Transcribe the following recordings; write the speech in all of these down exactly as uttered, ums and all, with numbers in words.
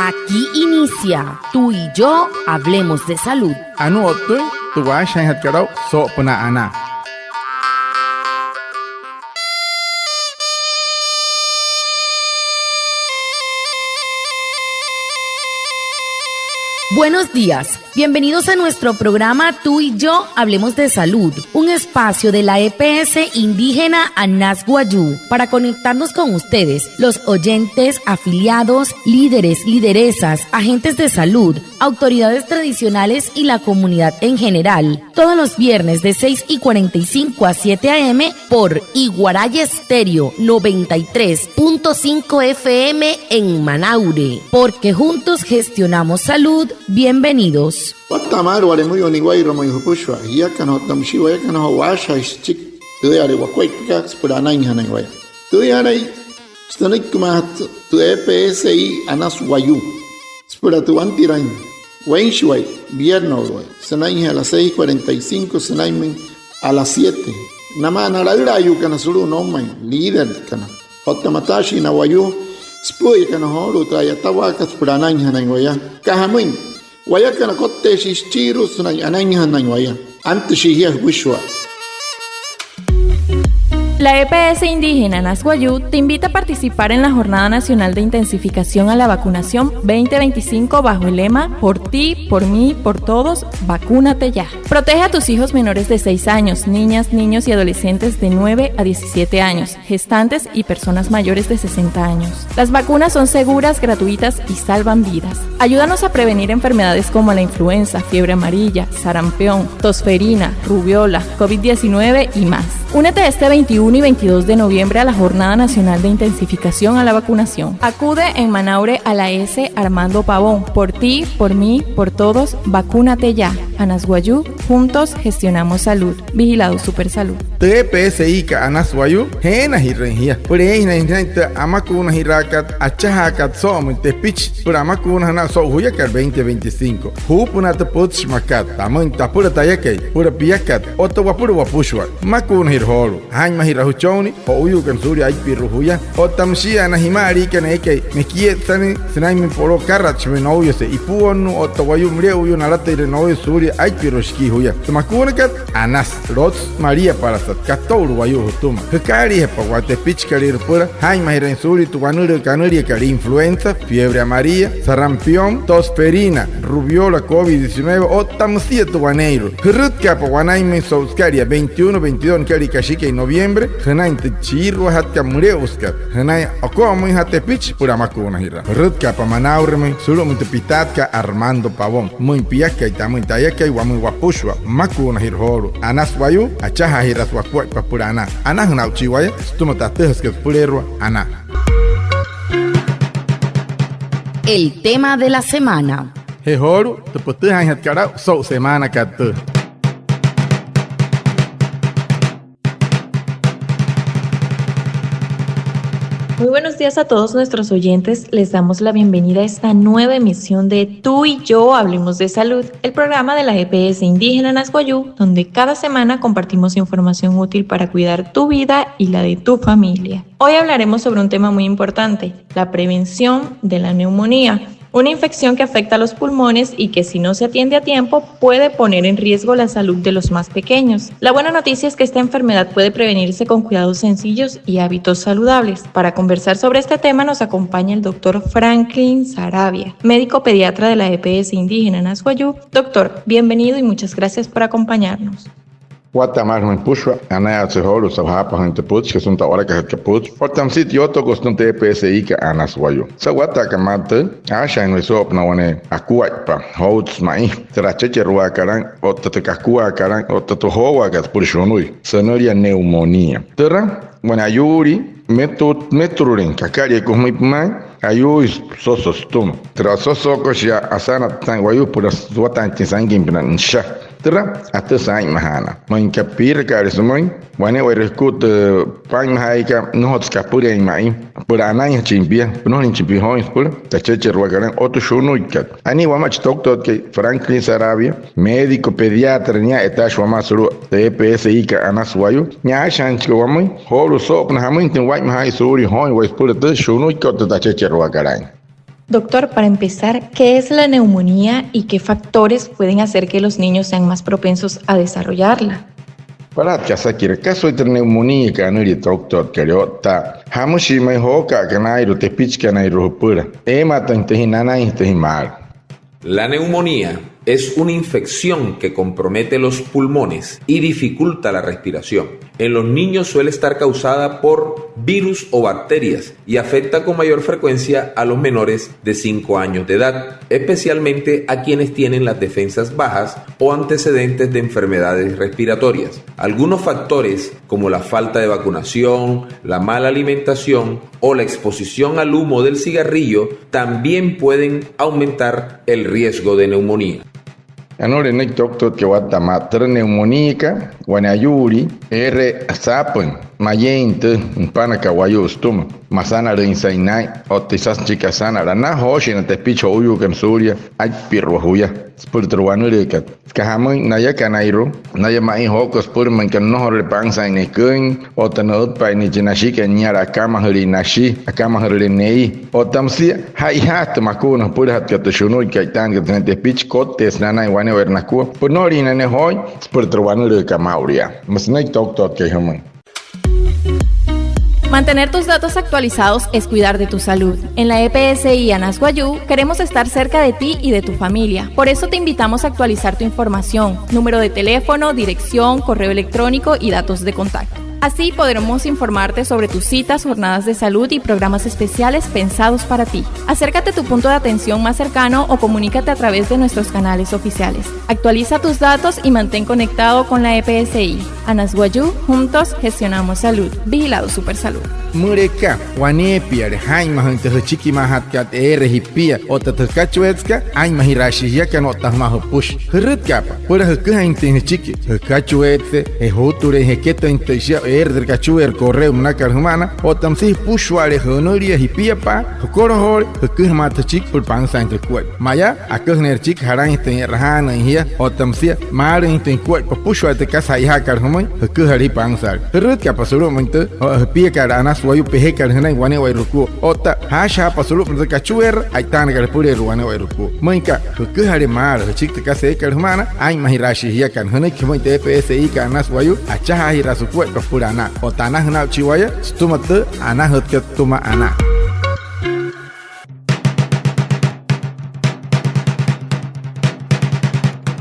Aquí inicia Tú y yo hablemos de salud. Anuu o'ttüin tü waashajaainjatkat aa'u soo'opünaa anaa. Buenos días. Bienvenidos a nuestro programa Tú y yo hablemos de salud, un espacio de la E P S indígena Anas Wayuu para conectarnos con ustedes, los oyentes, afiliados, líderes, lideresas, agentes de salud, autoridades tradicionales y la comunidad en general. Todos los viernes de seis y cuarenta y cinco a siete a m por Iguaraya Estéreo noventa y tres punto cinco F M en Manaure. Porque juntos gestionamos salud. Bienvenidos. Watta'a maalü wale müyuu niwairua müin jüpüshua jiakana otta müshii wayakana joo waashajaain süchiki tüüyale wakuaippakat süpüla anainjanain waya. Tüüyalai sünüikimaajatü tü E P S I Anas Wayuu süpüla tü wantiraain weinshiwai, viernes wayuu, sünainjee a las seis cuarenta y cinco sünainmüin a las siete. Namaa na laülaayuukana sulu'u noumain, líderkana otta mataashii na wayuu süpü'üyakana joolu'u tü a'yatawaakat süpüla anainjanain waya. Aka jamüin, wayakana kotteeshii süchiirua sünain anainjanain waya. Antüshii jia jüpüshua. La E P S indígena Anas Wayuu te invita a participar en la Jornada Nacional de Intensificación a la Vacunación veinte veinticinco bajo el lema Por ti, por mí, por todos, vacúnate ya. Protege a tus hijos menores de seis años, niñas, niños y adolescentes de nueve a diecisiete años, gestantes y personas mayores de sesenta años. Las vacunas son seguras, gratuitas y salvan vidas. Ayúdanos a prevenir enfermedades como la influenza, fiebre amarilla, sarampión, tosferina, rubeola, covid diecinueve y más. Únete este veintiuno y veintidós de noviembre a la Jornada Nacional de Intensificación a la Vacunación. Acude en Manaure a la S Armando Pavón. Por ti, por mí, por todos, vacúnate ya. Anas Wayuu, juntos gestionamos salud. Vigilado Supersalud. Tü E P S I kat Anas Wayuu, jeenajirüin jia süpüla eeinjanain jia tü amakuunajiraakat achajaakat soo'omüin tepichi süpüla amakuunajünaa so'u juyakat veinte veinticinco. Juupünaa tü pütchimakat, tamüin tapüla tayakai, süpüla piakat otta wapüla wapüshua. Mmakuunajira joolu'u, jaa'inmajira jüchonnii jo'uuyuukana suulia aipirua juya otta müshia na jima'aliikana eekai mekietsanii sünainmüin poloo akaratshimüin nouyase ipuonnuu otta wayuu müle'uyuu nalatairua nouyase suulia aipirua shikii juya. Tü makuunakat, Anas, lotsü, maliapalasat, kato'ulu wayuu jütüma. Jükaaliijapa waya tepichikalüirua süpüla jaa'inmajiraain suulia tü wanülüü kanüliakat influenza, fiebre amarilla, sarampión, tosferina, rubeola, covid diecinueve otta müsia tü waneeirua. Jürütkaapa wanainmüin so'u sükalia veintiuno, veintidós nükalia kashikai noviembre jünain tü chiiruajatkat müle'usükat jünain oko'omüinjaa tepichi süpüla amakuunajiraa. Jürütkaapa Manauremüin sulu'umüin tü pitaatkat Armando Pavón. Müin piakai, tamüin tayakai, wamüin wapüshua, mmakuunajira joolu'u. Anas Wayuu, achajaajiraasü wakuaippa süpüla anaa. Anajüna aa'uchii waya sütüma tü atüjasükat süpüleerua anaa. El tema de la semana. Je joolu'u tü pütüjaainjatkat aa'u so'u semaanakat tüü. Muy buenos días a todos nuestros oyentes. Les damos la bienvenida a esta nueva emisión de Tú y yo hablemos de salud, el programa de la E P S indígena Anas Wayuu, donde cada semana compartimos información útil para cuidar tu vida y la de tu familia. Hoy hablaremos sobre un tema muy importante, la prevención de la neumonía, una infección que afecta a los pulmones y que, si no se atiende a tiempo, puede poner en riesgo la salud de los más pequeños. La buena noticia es que esta enfermedad puede prevenirse con cuidados sencillos y hábitos saludables. Para conversar sobre este tema nos acompaña el doctor Franklin Sarabia, médico pediatra de la E P S indígena Anas Wayuu. Doctor, bienvenido y muchas gracias por acompañarnos. Watta'a maalü jümüin jüpüshua, anayaawatse joolu'u saa'u jaapajüin tü pütchikat sünain tü a'walakajütkat pütchi. Otta müsia tü yootokot sütüma tü E P S I kat Anas Wayuu. Saa'u watta'akat maalü tüü, aashajaain waya soo'opünaa wane akuaippa, joutsü ma'i, türa achecheruaakat aa'in otta tü kakuaakat aa'in otta tü joowaakat süpüla shunuya, sünülia neumonía. Türa wane ayuulii, metu-, meturulin, kakalia aka jümüin pümaain, ayuuisü soso sütüma. Türa soso, shia asaanat saa'in wayuu süpüla suwataainjatüin sainküinpünaa nüsha. Türa atüsü aa'inmajaanaa. Müin aka piiraka'ale sümüin, wane'ewai jukua tü paa'inmajaayakat, nnojotsü kapüleein ma'i süpüla anainjachin pia, nnojolinjachin pia jooin süpüla tü achecheruaakat aa'in otta tü shunuikat. Anii wamaa chi toktotkai Franklin Sarabia, médico pediatra, nia a'yataashi wamaa sulu'u tü E P S I kat Anas Wayuu, nia aashajaainjachika wamüin joolu'u soo'opünaa jamüinjatüin waa'inmajaaya suulia jooin waya süpüla tü shunuikat otta tü achecheruaakat aa'in. Doctor, para empezar, ¿qué es la neumonía y qué factores pueden hacer que los niños sean más propensos a desarrollarla? Palatka asakiraa, ¿kasa tü neumonía? Anülia tü doctorkat otta, ¿jamüshii ma'i jooka'aka naa'irua tepichikanairua jüpüla? Eemaatüinjatü jia, nanainjatü jia maalü. La neumonía es una infección que compromete los pulmones y dificulta la respiración. En los niños suele estar causada por virus o bacterias y afecta con mayor frecuencia a los menores de cinco años de edad, especialmente a quienes tienen las defensas bajas o antecedentes de enfermedades respiratorias. Algunos factores, como la falta de vacunación, la mala alimentación o la exposición al humo del cigarrillo, también pueden aumentar el riesgo de neumonía. Anuu nünüiki tü doctorkat watta'a maa türa neumoníakat, wane ayuulii eere saapüin mayeein tü nüpanakat wayuu sütüma, masanalüinsain naa'in otta isasü nüchiki asanala. Anaa jooshii na tepichi jo'uyuukana suulia aipirua juya süpüla tü wanülüükat. Süka jamüin, nayakanairua naya ma'i jooko süpüla, müinka nnojorule pansaain neküin otta nü'ütpain nia chi nashikai, niala akamajülii nashi, akamajürüle ne'i. Otta müsia ja'ijaasü tü makuuna jüpülajatkat tü shunuikat, e'itaanakana sünain tepichi, kotteesü nanain wane'ewai nakua. Pünolin naya join süpüla tü wanülüükat maa'ulu yaa. Müsü nünüiki tü doctorkai jümüin. Mantener tus datos actualizados es cuidar de tu salud. En la E P S I Anas Wayuu queremos estar cerca de ti y de tu familia. Por eso te invitamos a actualizar tu información, número de teléfono, dirección, correo electrónico y datos de contacto. Así podremos informarte sobre tus citas, jornadas de salud y programas especiales pensados para ti. Acércate a tu punto de atención más cercano o comunícate a través de nuestros canales oficiales. Actualiza tus datos y mantén conectado con la E P S I. Anas Wayuu, juntos gestionamos salud. Vigilado Supersalud. Müleka waneepiale jaa'inmajüin tü jüchikimaajatkat eere jipia otta tü jükachueetsekat, aa'inmajiraashii jiakana otta jümaa jüpüshi. Jürütkaapa süpüla jüküjainjatüin jüchiki jükachueetse, je juutuleein jeketüinjatüin shia eere tü kachueerü correo münakat jüma'ana, otta müsia jüpüshua'ale jünülia jipiapa'a, jükolojoole jüküjamaata jüchiki süpüla pansaain tü jukuaippa. Mayaa aküjüneerü jüchiki jalainjatüin e'rajaanüin jia, otta müsia maalüinjatüin jukuaippa, jüpüshua'ale tü kasa ja'ijaakat jümüin, jüküjale jia pansaale. Jürütkaapa sulu'umüin tü jipiakat Anas Wayuu pejekat jünain wane'ewai lukua. Otta jaashajaapa sulu'upünaa tü kachueerü e'itaanakat jüpüleerua wane'ewai lukua. Müinka jüküjale maalü jüchiki tü kasa eekat jüma'ana, aa'inmajiraashii jiakana. Jünüiki jümüin tü E P S I kat Anas Wayuu, achajaajiraasü jukuaippa süpüla anaa. Otta anajüna aa'uchii waya sütüma tü anajütkat sütüma anaa.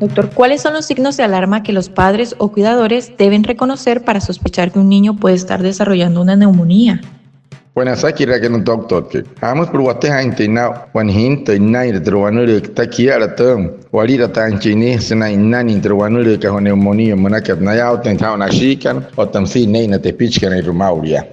Doctor, ¿cuáles son los signos de alarma que los padres o cuidadores deben reconocer para sospechar que un niño puede estar desarrollando una neumonía? Wane asakiraakana tü doctorkai, ¿jamüsü süpüla watüjaainjatüin naa'u wane jintüi nünainre tü wanülüükat, takiala tüü, walirataainjachin nia sünain nünain tü wanülüükat joo neumonía münakat, nayaawateeinjatü jaa'u na ashiikana otta müsia ne'e na tepichikanairua maa'ulu yaa?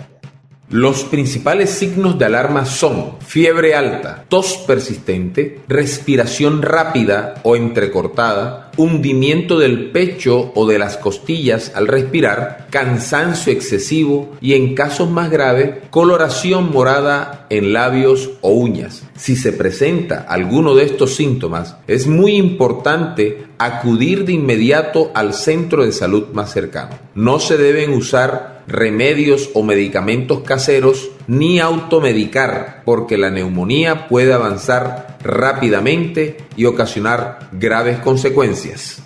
Los principales signos de alarma son fiebre alta, tos persistente, respiración rápida o entrecortada, hundimiento del pecho o de las costillas al respirar, cansancio excesivo y, en casos más graves, coloración morada en labios o uñas. Si se presenta alguno de estos síntomas, es muy importante acudir de inmediato al centro de salud más cercano. No se deben usar remedios o medicamentos caseros ni automedicar, porque la neumonía puede avanzar rápidamente y ocasionar graves consecuencias.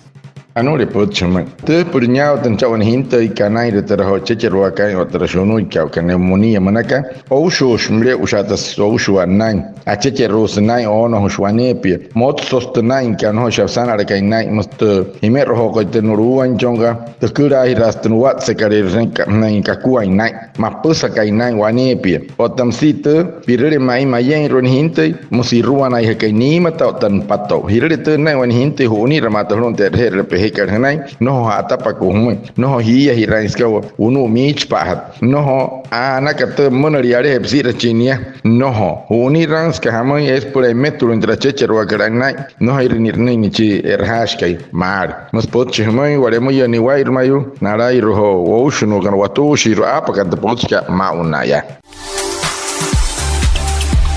Anuule pütchi jümüin. Tü süpüla niyaawatüin cha'aya wane jintüikat nünainre türa joo echecheruakai otta türa shunuikat, aka neumonía münakat, oushuushi müle'ushaata, oushuwaa nünain. Achecheruusü naa'in, oonojushi waneepia. Motsosü tü naa'inkat, nnojoishi asanalakai naa'in, müsü tü jime'rojookai tü nu'luwainchonga, tükülaajiraasü tü nuwatsekalüirua sünain kakuain naa'in. Mapüsakai naa'in waneepia. Otta müsia tü, pi'rüle ma'i mayeeirua wane jintüi, müsü iruwanaijakai niimata otta nüpato'u. Ji'rüle tü nünain wane jintüi, ju'uniramaata sulu'umüin tü e'reje'erüle pejekat jünain, nnojo ja'atapakuu jümüin, nnojo jiiyajiraain süka wunu'u miichipa'ajatü, nnojo aa anaka tü, pümünüle yalajee püsi'irachin nia. Nnojo. Ju'uniraain süka jamüin, eesü süpüla emmetuluin tü achecheruakat nünain, nnojoire ni'rünüin chi e'rajaashikai maalü. Müsü pütchi jümüin, wa'lemüyüü niwairü mayuu nalairua joo woushunuukana, watuushiirua aapakana tü pütchikat maa'ulu yaa.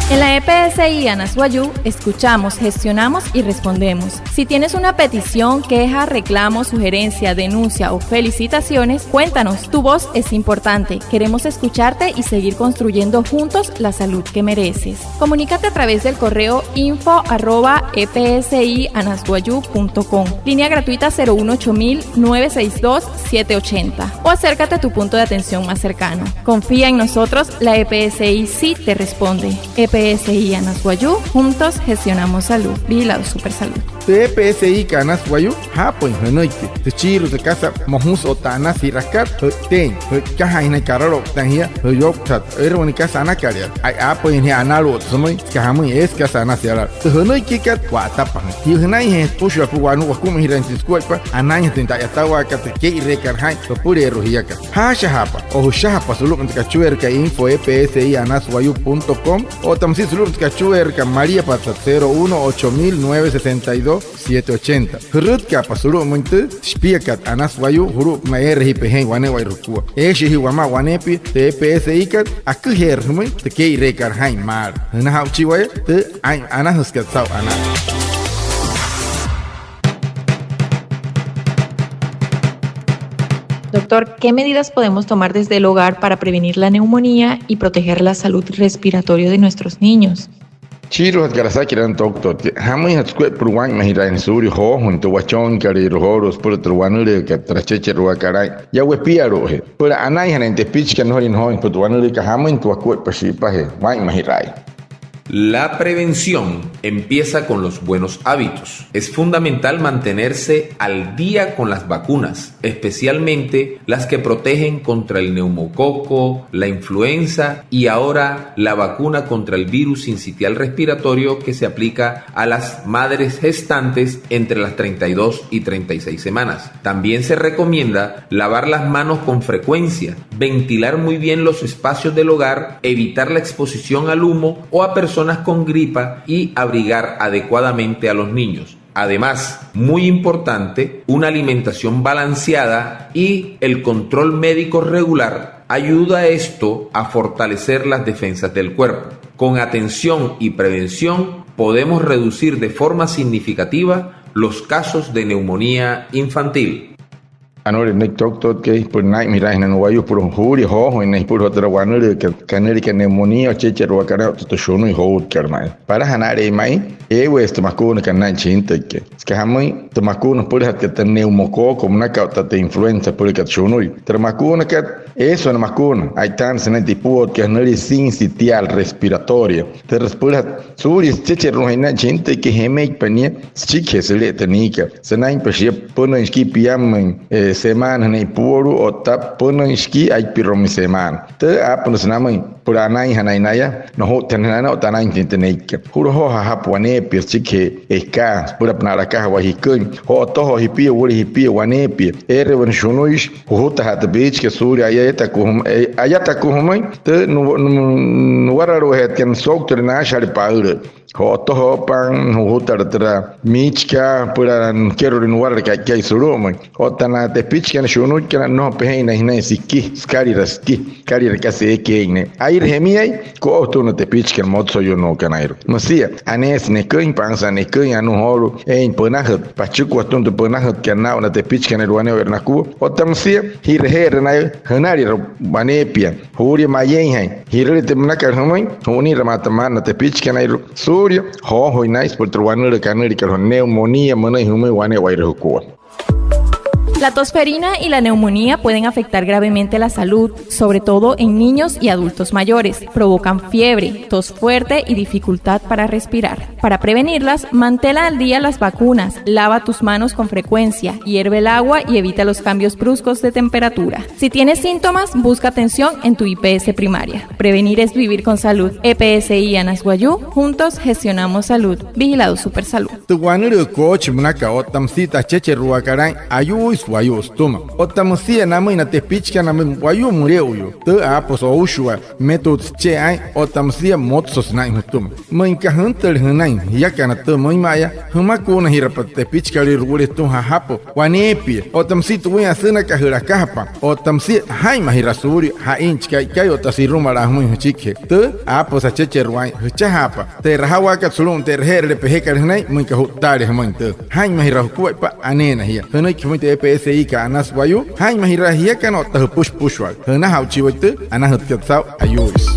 En la E P S I Anas Wayuu, escuchamos, gestionamos y respondemos. Si tienes una petición, queja, reclamo, sugerencia, denuncia o felicitaciones, cuéntanos. Tu voz es importante. Queremos escucharte y seguir construyendo juntos la salud que mereces. Comunícate a través del correo info arroba E P S I Anas Wayuu punto com. Línea gratuita cero uno ocho mil nueve seis dos siete ochenta. O acércate a tu punto de atención más cercano. Confía en nosotros, la E P S I sí te responde. E P S I Anas Wayuu, juntos gestionamos salud. Vigilado Supersalud. Tü E P S I kat Anas Wayuu, jaapüin jünüiki tü süchiirua tü kasa mojusü otta anasü ji'rakat, jü'iteein, jü'ikajaain jünain karaloukta jia, jüyouktüsü, eere wane kasa anakalia, aapüin jia analu'ut sümüin, süka jamüin, eesü kasa anasü yala. Tü jünüikikat, wa'atapajüin. Jia jünainjee süpüshua waku'umajiraain tü sukuaippa, anainjatüin tü a'yatawaakat, tü kee'ireekat jaa'in, jüpüleerua jiakat. Jaashajaapa o jüshajapa sulu'umüin tü kachueerakat info E P S I Anas Wayuu punto com, otta müsia sulu'umüin tü kachueerakat maliapatsat cero uno ocho mil nueve sesenta y dos siete ochenta. Jürütkaapa sulu'umüin tü shipiakat Anas Wayuu, julu'upünaa eere jia pejeein wane'ewai jukua. Eeshii jia wamaa waneepia tü E P S I kat, aküjeerü jümüin tü kee'ireekat jaa'in maalü. Jünaja'uchi waya tü aa'in anajüsükat saa'u anaa. Doctor, ¿qué medidas podemos tomar desde el hogar para prevenir la neumonía y proteger la salud respiratoria de nuestros niños? Süchiiruajatkat asakiraain tü doctor, jamüinjatü sukuaippa süpüla waa'inmajiraain suulia joojüin tü wachonkalüirua joolu'u süpüla tü wanülüükat, tü achecheruakat aa'in, yaa wepialu'ujee süpüla anainjanain tepichikana, nnojolin nojooin süpüla tü wanülüükat, jamüin tü wakuaippa shi'ipajee waa'inmajiraain. La prevención empieza con los buenos hábitos. Es fundamental mantenerse al día con las vacunas, especialmente las que protegen contra el neumococo, la influenza y ahora la vacuna contra el virus sincitial respiratorio que se aplica a las madres gestantes entre las treinta y dos y treinta y seis semanas. También se recomienda lavar las manos con frecuencia, ventilar muy bien los espacios del hogar, evitar la exposición al humo o a personas con gripa y abrigar adecuadamente a los niños. Además, muy importante, una alimentación balanceada y el control médico regular ayuda esto a fortalecer las defensas del cuerpo. Con atención y prevención podemos reducir de forma significativa los casos de neumonía infantil. Anuu nünüiki tü doctorkai süpüla naa'inmajiraainjanain wayuu süpüla juulia joojüin naya süpüla joo türa wanülüükat kanüliakat neumonía, achecheruakat aa'in otta tü shunuya joutkat ma'i. Palajana aa'in ma'i, eeweesü tü makuunakat nünain chi jintüikai. Süka jamüin, tü makuuna süpülajatkat tü neumococo münaka otta tü influenza süpülakat shunuya. Türa makuunakat, eesü wane makuuna a'itaanüsü sünain tü ipuotkat, jünülia sincitial respiratoria. Türa süpülajat suulia süchecheru'ujaain nünain chi jintüikai, jemeipa nia süchikijee süle'e tü niikat. Sünainpa shia süpünüin shikii piammüin, e, semaana jünain ipuolu'u otta süpünüin shikii aipiruamüin semaana. Tü aapünüsü namüin süpüla anainjanain naya, noju'ttüin naya otta anainjatüin tü neikat. Ju'lojoo jajapü waneepia süchikijee ekaa, süpülapünaa a'lakajawaa jiküin. Jo'otojoo jipia, wule jipia waneepia. Eere wane shunuishi, jujutajaa tü piichikat suulia ayataku jüm-, e, ayataku jümüin tü nu-, nu-, nuwaralu'ujeetkana souktüle naashajale paülüü. Jo'otojoopa, jujutala türa miichikat süpüla nikerolüin nuwarala ka'ikai sulu'umüin. Otta na tepichikana shunuikana, nnojo pejein naya jünain siki, sükalira siki, sükalira kasa eekai eein ne'e. Aire jemiai, ko'o jütüma na tepichikana motsoyunuukanairua. Müsia, aneesü neküin, pansa neküin, anuu joolu'u eein pünajüt, pachikua jütüma tü pünajütkat naa'u na tepichikanairua wane'ewai nakua. Otta müsia, ji'raje'erü naya jünalira waneepia. Juulia mayeinjain, ji'rüle tü münakat jümüin, ju'unirü maa tü maat na tepichikanairua suulia joojüin naya süpüla tü wanülüü kanüliakat joo neumonía münüin jümüin wane'ewai jukua. La tosferina y la neumonía pueden afectar gravemente la salud, sobre todo en niños y adultos mayores. Provocan fiebre, tos fuerte y dificultad para respirar. Para prevenirlas, mantén al día las vacunas, lava tus manos con frecuencia, hierve el agua y evita los cambios bruscos de temperatura. Si tienes síntomas, busca atención en tu I P S primaria. Prevenir es vivir con salud. E P S I Anas Wayuu, juntos gestionamos salud. Vigilado Supersalud. Tü wanülüü koochi münaka otta müsia tü achecheruakat aa'in, ayuuisü wayuu sütüma. Otta müsia namüin na tepichikana namüin wayuu müle'uyuu, tü aapüsü oushua, mmetutsü che'e aa'in otta müsia motsosü naa'in jütüma. Müin aka jüntüle jünain jiakana tü müinma'aya, jümakuunajirapa tü tepichikalüirua wule jütüma jajapü waneepia. Otta müsia tü wüin asünakat jü'lakajapa. Otta müsia jaa'inmajiraa suulia ja'in chi ka'ikai otta sirumalaa jümüin jüchikijee. Tü aapüsü achecherua aa'in jüchajaapa. Te'rajawaakat sulu'umüin te'raje'erüle pejekat jünain müin aka ju'ttaale jümüin tü. Jaa'inmajiraa jukuaippa aneena jia. Jünüiki jümüin tü E P S I kat Anas Wayuu. Jaa'inmajiraa jiakana otta jüpüshi jüpüshua'ale. Jünaja'uchi wayuu tü anajütkat saa'u ayuuisü.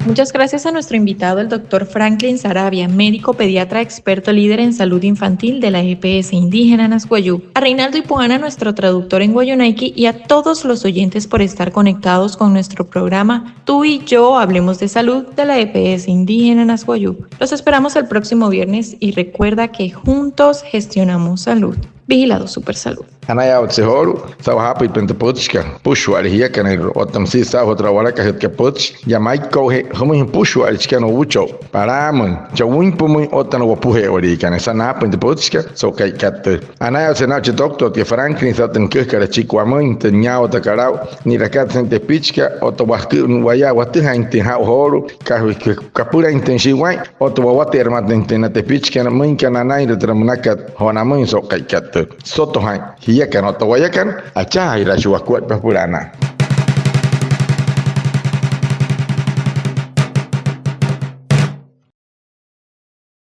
Muchas gracias a nuestro invitado, el doctor Franklin Sarabia, médico pediatra experto líder en salud infantil de la E P S indígena Anas Wayuu, a Reinaldo Ipuana, nuestro traductor en wayuunaiki, y a todos los oyentes por estar conectados con nuestro programa Tú y yo hablemos de salud de la E P S indígena Anas Wayuu. Los esperamos el próximo viernes y recuerda que juntos gestionamos salud. Vigilado Supersalud. Anayaawatsü joolu'u saa'u jaapüitpain tü pütchikat jüpüshua'ale jiakanairua otta müsia saa'u joo tü a'walakajütkat pütchi yaa Maiko'ujee jümüin jüpüshua'ale chikana o'ucho'u, palaamüin, chaa wüinpümüin otta na wopuje'ewaliikana. Esa naapüin tü pütchikat so'u ka'ikat tüü. Anayaawatsü naa'u chi doctorkai Franklin saa'u tü nüküjakat achiki wamüin tü niyaawakat aa'u ni'rakat sünain tepichikat otta wakü-, waya watüjaainjatüin jaa'u joolu'u, ka-, kapülainjatüin shia waa'in otta wawate'erümatüinjatüin na tepichikana müin aka nanainre türa münakat joo namüin so'u ka'ikat tüü. Soto jaa'in jiakana otta wayakana, achajaajiraashii wakuaippa süpüla anaa.